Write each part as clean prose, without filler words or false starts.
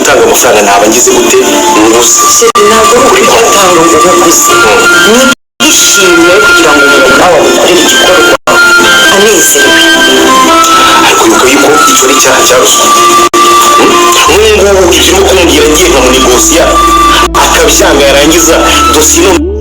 Gutanga amafaranga naba ngize gute nguze? Ntabwo ari ukuyatanga ngo ubuguze, ni ibyishimo kugira ngo umuntu nawe agukorere igikorwa anezerewe. Ariko ibuka yuko icyo ari icyaha cya ruswa. Nk'ubu ngubu ibyo urimo kumbwira, ngiye nkamunegosiya akabyanga, yarangiza dosiye none.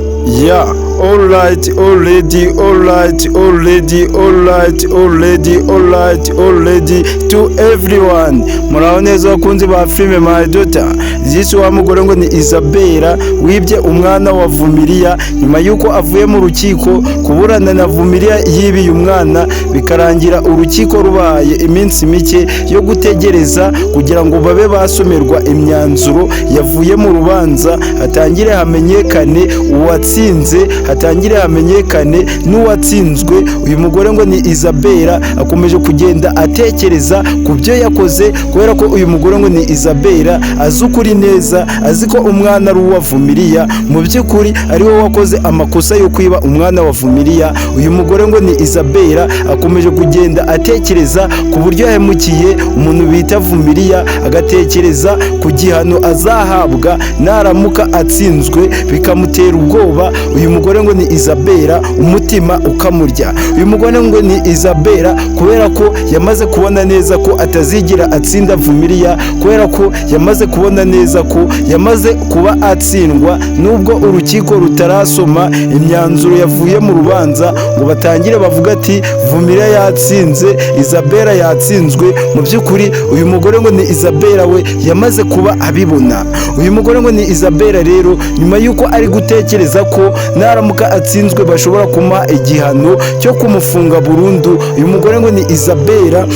Yeah, alright, already, alright, already, alright, already, alright, already to everyone. Muraho neza bakunzi ba filime My Daughter. This wa mugore ngo ni Isabella wibye umwana wa Vumilia, nyuma yuko avuye mu rukiko kuburana na Vumilia yibiye umwana, bikarangira urukiko rubaye iminsi mike yo gutegereza kugira ngo babe basomerwa imyanzuro yavuye mu rubanza, hatangire hamenyekane uwatsinze, hatangire hamenyekane n'uwatsinzwe. Uyu mugore ngo ni Isabella akomeje kugenda atekereza ku byo yakoze, kubera ko uyu mugore ngo ni Isabella azi ukuri neza, azi ko umwana ari uwa Vumilia. Mu by'ukuri ari we wakoze amakosa yo kwiba umwana wa Vumilia. Uyu mugore ngo ni Isabella akomeje kugenda atekereza ku buryo yahemukiye umuntu bita Vumilia, agatekereza ku gihano azahabwa naramuka atsinzwe, bikamutera ubwoba. Uyu mugore ngo ni Isabella umutima ukamurya. Uyu mugore ngo ni Isabella, kubera ko yamaze kubona neza ko atazigera atsinda Vumilia, kubera ko yamaze kubona neza ko yamaze kuba atsindwa, nubwo urukiko rutarasoma imyanzuro yavuye mu rubanza ngo batangire bavuga ati Vumilia yatsinze, Isabella yatsinzwe. Mu by'ukuri uyu mugore ngo ni Isabella we yamaze kuba abibona. Uyu mugore ngo ni Isabella rero, nyuma y'uko ari gutekereza ko naramuka atsinzwe bashobora kumuha igihano cyo kumufunga burundu, uyu mugore ngo ni Isabella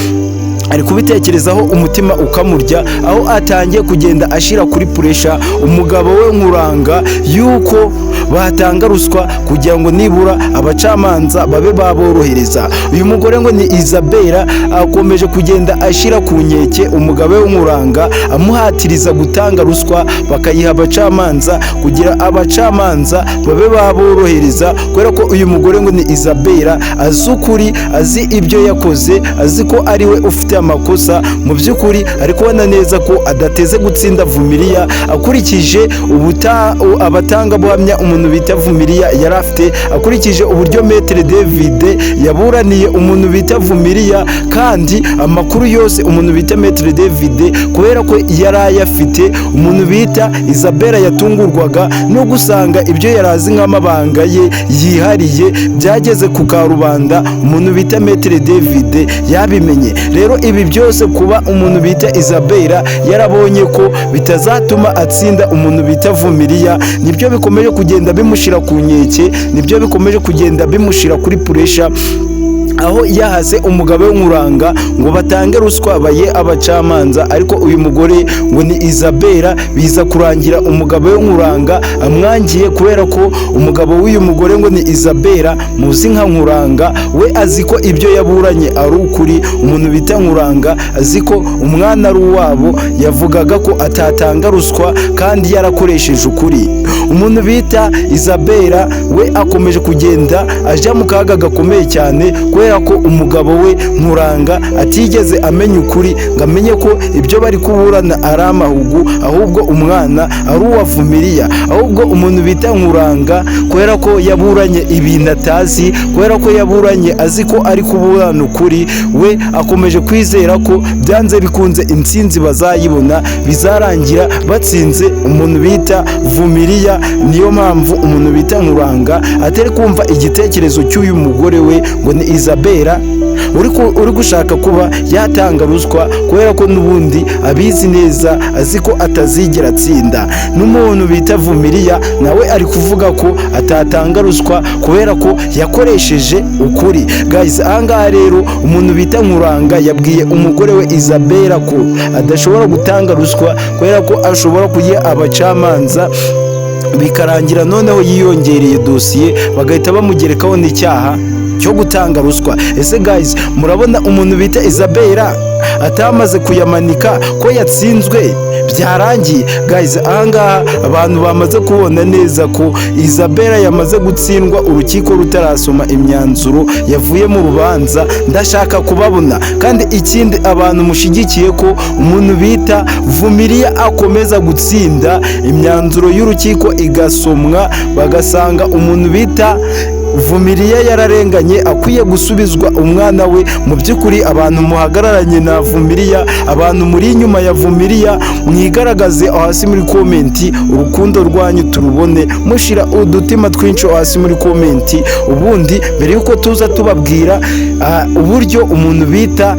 ari kubitekerezaho umutima ukamurya, aho atangiye kugenda ashyira kuri pressure umugabo we Nkuranga yuko batanga ruswa kugira ngo nibura abacamanza babe baborohereza. Uyu mugore ngo ni Isabella akomeje kugenda ashyira ku nkeke umugabo we Nkuranga, amuhatiriza gutanga ruswa bakayiha abacamanza kugira abacamanza babe baborohereza, kubera ko uyu mugore ngo ni Isabella azi ukuri, azi ibyo yakoze, azi ko ari we ufite amakosa. Mu by'ukuri ari kubona neza ko adateze gutsinda Vumilia, akurikije abatangabuhamya umuntu bita Vumilia yari afite, akurikije uburyo Maître David yaburaniye umuntu bita Vumilia, kandi amakuru yose umuntu bita Maître David kubera ko yari ayafite, umuntu bita Isabella yatungurwaga no gusanga ibyo yari azi nk'amabanga ye yihariye byageze ku karubanda, umuntu bita Maître David yabimenye. Rero ibi byose, kuba umuntu bita Isabella yarabonye ko bitazatuma atsinda umuntu bita Vumilia, nibyo bikomeje kugenda bimushyira ku nkeke, nibyo bikomeje kugenda bimushyira kuri pressure, aho yahase umugabo w'Nkuranga ngo batange ruswa baye abacamanza. Ariko uyu mugore ngo ni Isabella biza kurangira umugabo w'Nkuranga amwangiye, kubera ko umugabo w'uyu mugore ngo ni Isabella muzi nka Nkuranga we azi ko ibyo yaburanye ari ukuri. Umuntu bita Nkuranga azi ko umwana ari uwabo, yavugaga ko atatanga ruswa kandi yarakoresheje ukuri. Umuntu bita Isabella we akomeje kugenda ajya mu kaga gakomeye cyane, kubera ko umugabo we Nkuranga atigeze amenya ukuri ngo amenye ko ibyo bari kuburana ari amahugu, ahubwo umwana ari uwa Vumilia. Ahubwo umuntu bita Nkuranga, kubera ko yaburanye ibintu atazi, kubera ko yaburanye azi ko ari kuburana ukuri, we akomeje kwizera ko byanze bikunze intsinzi bazayibona, bizarangira batsinze umuntu bita Vumilia. Niyo mpamvu umuntu bita Nkuranga atari kumva igitekerezo cy'uyu mugore we ngo ni Isabella uri gushaka kuba yatanga ruswa, kubera ko n'ubundi abizi neza, azi ko atazigera atsinda. N'umuntu bita Vumilia nawe ari kuvuga ko atatanga ruswa kubera ko yakoresheje ukuri. Guys, ahangaha rero umuntu bita Nkuranga yabwiye umugore we Isabella ko adashobora gutanga ruswa kubera ko ashobora kuyiha abacamanza, bikarangira noneho yiyongereye dosiye, bagahita bamugerekaho n'icyaha cyo gutanga ruswa. Ese guys, murabona umuntu bita Isabella atamaze kuyamanika ko yatsinzwe? Byarangiye guys. Ahangaha abantu bamaze kubona neza ko Isabella yamaze gutsindwa urukiko rutarasoma imyanzuro yavuye mu rubanza. Ndashaka kubabona. Kandi ikindi, abantu mushigikiye ko umuntu bita Vumiriya akomeza gutsinda, imyanzuro y'urukiko igasomwa, bagasanga umuntu bita Vumiriya yararenganye, akwiye gusubizwa umwana we. Mu by'ukuri, abantu muhagararanye na Vumiriya, abantu muri inyuma ya Vumiriya, mwigaragaze aho hasi muri comment, urukundo rwanyu turubone, mushyira udutima twinshi aho hasi muri comment. Ubundi mbere y'uko tuza tubabwira uburyo umuntu bita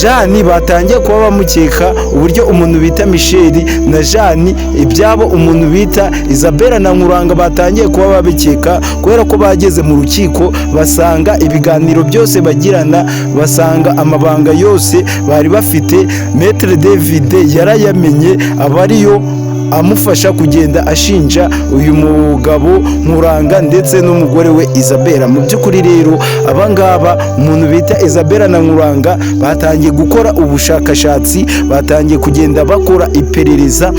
Jani batangiye kuba bamukeka, uburyo umuntu bita Michel na Jani ibyabo, umuntu bita Isabella na Nkuranga batangiye kuba babikeka, kubera ko bageze mu rukiko basanga ibiganiro byose bagirana, basanga amabanga yose bari bafite Maître David yarayamenye, aba ariyo amufasha kugenda ashinja uyu mugabo Nkuranga ndetse n'umugore we Isabella. Mu by'ukuri rero, abangaba umuntu bita Isabella na Nkuranga batangiye gukora ubushakashatsi, batangiye kugenda bakora iperereza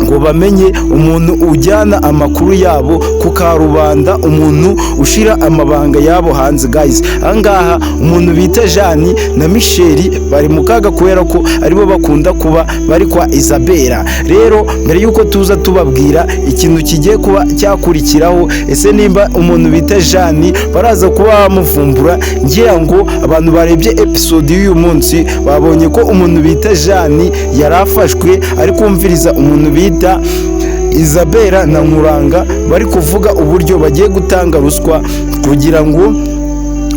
ngo bamenye umuntu ujyana amakuru yabo ku karubanda, umuntu ushyira amabanga yabo hanze. Guys, ahangaha umuntu bita Jani na Michel bari mu kaga, kubera ko aribo bakunda kuba bari kwa Isabella. Rero mbere y'uko tuza tubabwira ikintu kigiye kuba cyakurikiraho, ese nimba umuntu bita Jani baraza kuba bamuvumbura? Ngira ngo abantu barebye episode y'uyu munsi babonye ko umuntu bita Jani yari afashwe ari kumviriza umuntu bita Isabella na Nkuranga bari kuvuga uburyo bagiye gutanga ruswa kugira ngo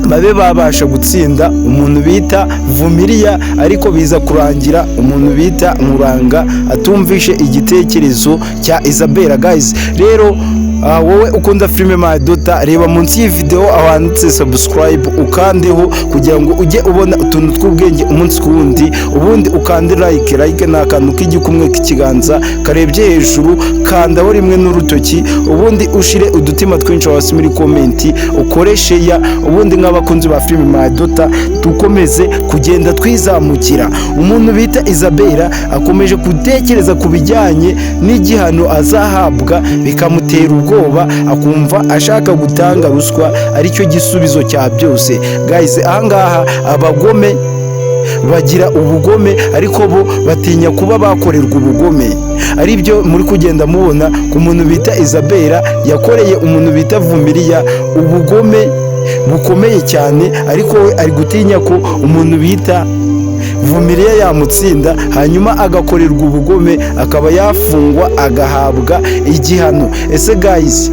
babe babasha gutsinda umuntu bita Vumiriya, ariko biza kurangira umuntu bita Nkuranga atumvishe igitekerezo cya Isabella. Guys, rero wowe ukunda filime My Daughter, reba munsi y'iyi video aho handitse subscribe, ukandeho kugira ngo ujye ubona utuntu tw'ubwenge umunsi ku wundi. Ubundi ukande like. Like ni akantu k'igikumwe k'ikiganza karebye hejuru, kandaho rimwe n'urutoki, ubundi ushire udutima twinshi hasi muri comment, ukore share. Ubundi nk'abakunzi ba filime My Daughter dukomeze kugenda twizamukira. Umuntu bita Isabella akomeje gutekereza ku bijyanye n'igihano azahabwa, bikamutera ubwoba, akumva ashaka gutanga ruswa aricyo gisubizo cya byose. Guys, ahangaha abagome bagira ubugome, ariko bo batinya kuba bakorerwa ubugome, aribyo muri kugenda mubona ku muntu bita Isabella yakoreye umuntu bita Vumiriya ubugome bukomeye cyane, ariko we ari gutinya ko umuntu bita Vumiriya yamutsinda, hanyuma agakorerwa ubugome, akaba yafungwa, agahabwa igihano. Ese guys,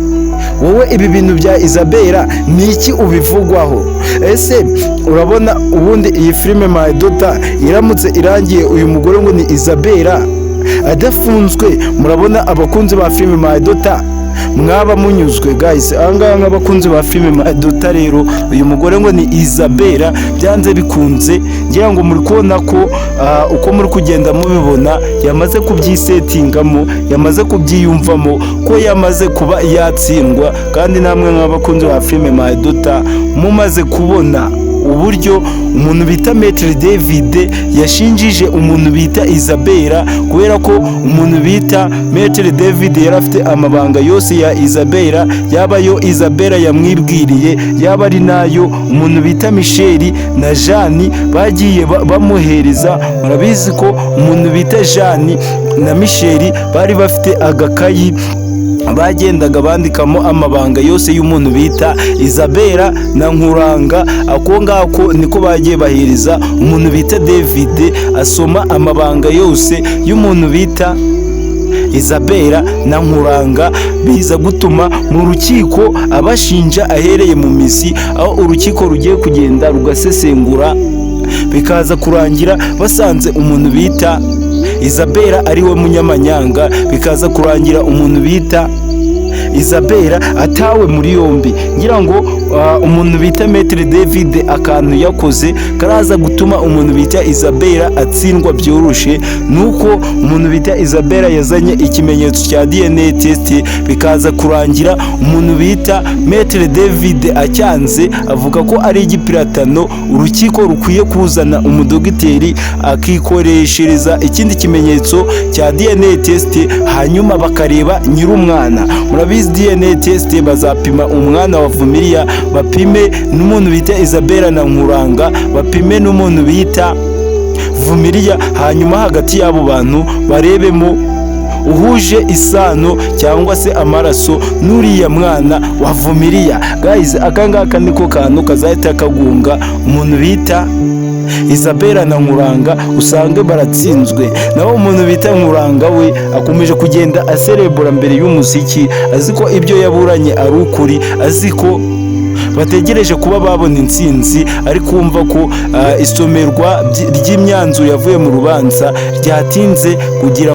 wowe ibi bintu bya Isabella ni iki ubivugwaho? Ese urabona ubundi iyi filime My Daughter iramutse irangiye uyu mugore ngo ni Isabella adafunzwe, murabona abakunzi ba filime My Daughter mwaba munyuzwe? Guys, ahangaha nk'abakunzi ba filime My Daughter rero, uyu mugore ngo ni Isabella, byanze bikunze ngira ngo muri kubona ko uko muri kugenda mubibona yamaze kubyisetingamo, yamaze kubyiyumvamo ko yamaze kuba yatsindwa. Kandi namwe nk'abakunzi ba filime My Daughter mumaze kubona uburyo umuntu bita Maître David yashinjije umuntu bita Isabella, kubera ko umuntu bita Maître David yari afite amabanga yose ya Isabella, yaba yo Isabella yamwibwiriye, yaba ari nayo umuntu bita Michel na Jeanne bagiye bamuhereza. Murabizi ko umuntu bita Jeanne na Michel bari bafite agakayi bagendaga bandikamo amabanga yose y'umuntu bita Isabella na Nkuranga. Ako ngako niko bagiye bahereza umuntu bita David, asoma amabanga yose y'umuntu bita Isabella na Nkuranga, biza gutuma mu rukiko abashinja ahereye mu mizi, aho urukiko rugiye kugenda rugasesengura, bikaza kurangira basanze umuntu bita Isabella ari we munyamanyanga, bikaza kurangira umuntu bita Isabella afunzwe. Guys, ahangaha Isabella atawe muri yombi. Ngira ngo umuntu bita Maître David akantu yakoze karaza gutuma umuntu bita Isabella atsindwa byoroshe, nuko umuntu bita Isabella yazanye ikimenyetso cya DNA test, bikaza kurangira umuntu bita Maître David acyanze, avuga ko ari igipiratano. Urukiko rukwiye kuzana umudogiteri akikoreshereza ikindi kimenyetso cya DNA test, hanyuma bakareba nyir'umwana. Murabizi, DNA test bazapima umwana wa Vumilia, bapime n'umuntu bita Isabella na Nkuranga, bapime n'umuntu bita Vumilia, hanyuma hagati y'abo bantu barebemo uhuje isano cyangwa se amaraso n'uriya mwana wa Vumilia. Guys, aka ngaka niko kantu kazahita kagunga umuntu bita Isabella na Nkuranga, usange baratsinzwe. Naho umuntu bita Nkuranga we akomeje kugenda aserebura mbere y'umuziki, azi ko ibyo yaburanye ari ukuri, azi ko bategereje kuba babona intsinzi, ariko kumva ko isomerwa ry'imyanzuro yavuye mu rubanza ryatinze kugira